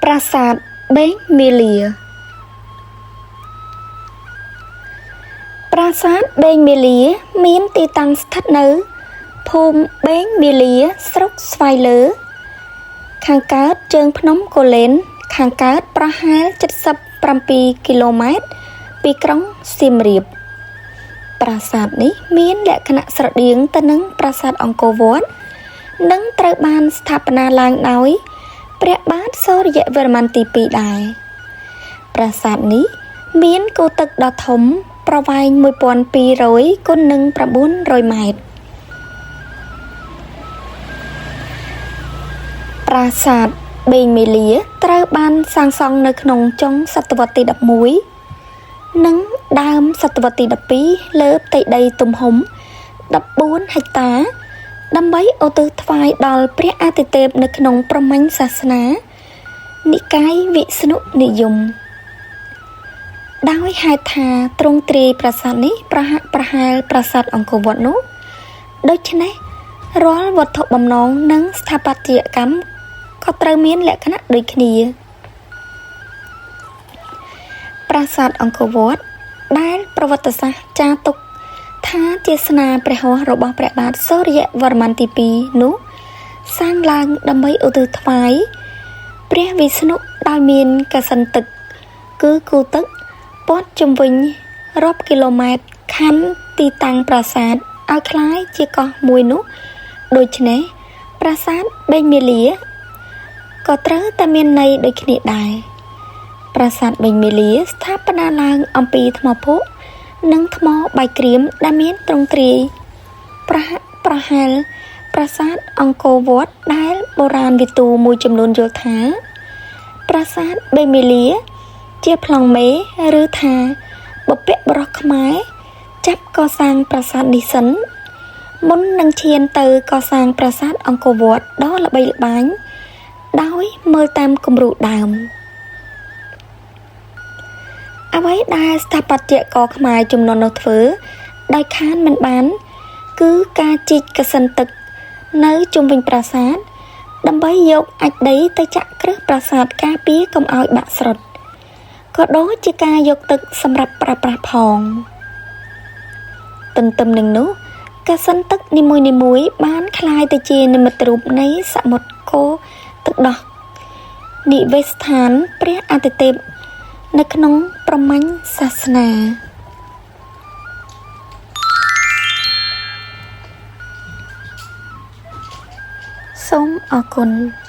ប្រាសាទបេងមាលា ប្រាសាទបេងមាលាមានទីតាំងស្ថិតនៅភូមិបេងមាលាស្រុកស្វាយលើ ខាងកើតជើងភ្នំគូលែនខាងកើតប្រហែល77គីឡូម៉ែត្រពីក្រុងសៀមរាប ប្រាសាទនេះមានលក្ខណៈស្រដៀងទៅនឹងប្រាសាទអង្គរវត្តនិងត្រូវបានស្ថាបនាឡើងដោយព្រះបាទសូរ្យវរ្ម័នទី2ដែរប្រាសាទនេះមានគោទឹកដ៏ធំប្រវែង1200គុណនឹង900ម៉ែត្រប្រាសាទបេងមាលាត្រូវបានសាងសង់នៅក្នុងចុងសតវត្សទី11និងដើមសតវត្សទី12លើផ្ទៃដីទំហំ14ហិកតាដើម្បីឧទ្ទិសថ្វាយដល់ព្រះអាទិទេពនៅក្នុងព្រហ្មញ្ញសាសនានិកាយវិស្ណុនិយមដោយហេតុថាទ្រង់ទ្រាយប្រាសាទនេះប្រហាក់ប្រហែលប្រាសាទអង្គរវត្តនោះដូច្នេះរាល់វត្ថុបំណងនិងស្ថាបត្យកម្មក៏ត្រូវមានលក្ខណៈដូចគ្នាប្រាសាទអង្គរវត្តដែលប្រវត្តិសាស្ត្រចារទុកថាជាស្នាព្រះហស្ថរបស់ព្រះបាទសូរ្យវរ្ម័នទី2នោះសាងឡើងដើម្បីឧទ្ទិសថ្វាយព្រះវិស្ណុដោយមានកសិនទឹកគឺគូទឹកព័ទ្ធជុំវិញរាប់គីឡូម៉ែត្រខណ្ឌទីតាំងប្រាសាទឲ្យក្លាយជាកោះមួយនោះដូច្នេះប្រាសាទបេងមាលាក៏ត្រូវតែមានន័យដូចគ្នាដែរប្រាសាទបេងមាលាស្ថាបនាឡើងអំពីថ្មភក់និងថ្មបាយក្រៀមដែលមានទ្រង់ទ្រាយប្រហាក់ប្រហែលប្រាសាទអង្គរវត្តដែលបុរាណវិទូមួយចំនួនយល់ថាប្រាសាទបេងមាលាជាប្លង់មេឬថាបុព្វបុរសខ្មែរចាប់កសាងប្រាសាទនេះសិនមុននឹងឈានទៅកសាងប្រាសាទអង្គរវត្តដ៏ល្បីល្បាញដោយមើលតាមគំរូដើមអ្វីដែលស្ថាបត្យករខ្មែរជំនាន់នោះធ្វើដោយខានមិនបានគឺការជីកកសិនទឹកនៅជុំវិញប្រាសាទដើម្បីយកអាចម៍ដីទៅចាក់គ្រឹះប្រាសាទការពារកុំឲ្យបាក់ស្រុតក៏ដូចជាការយកទឹកសម្រាប់ប្រើប្រាស់ផងទន្ទឹមនឹងនោះកសិនទឹកនីមួយៗបានក្លាយទៅជានិមិត្តរូបនៃសមុទ្រគោទឹកដោះនិវេសដ្ឋានព្រះអាទិទេពនៅក្នុងព្រហ្មញ្ញសាសនាសូមអរគុណ។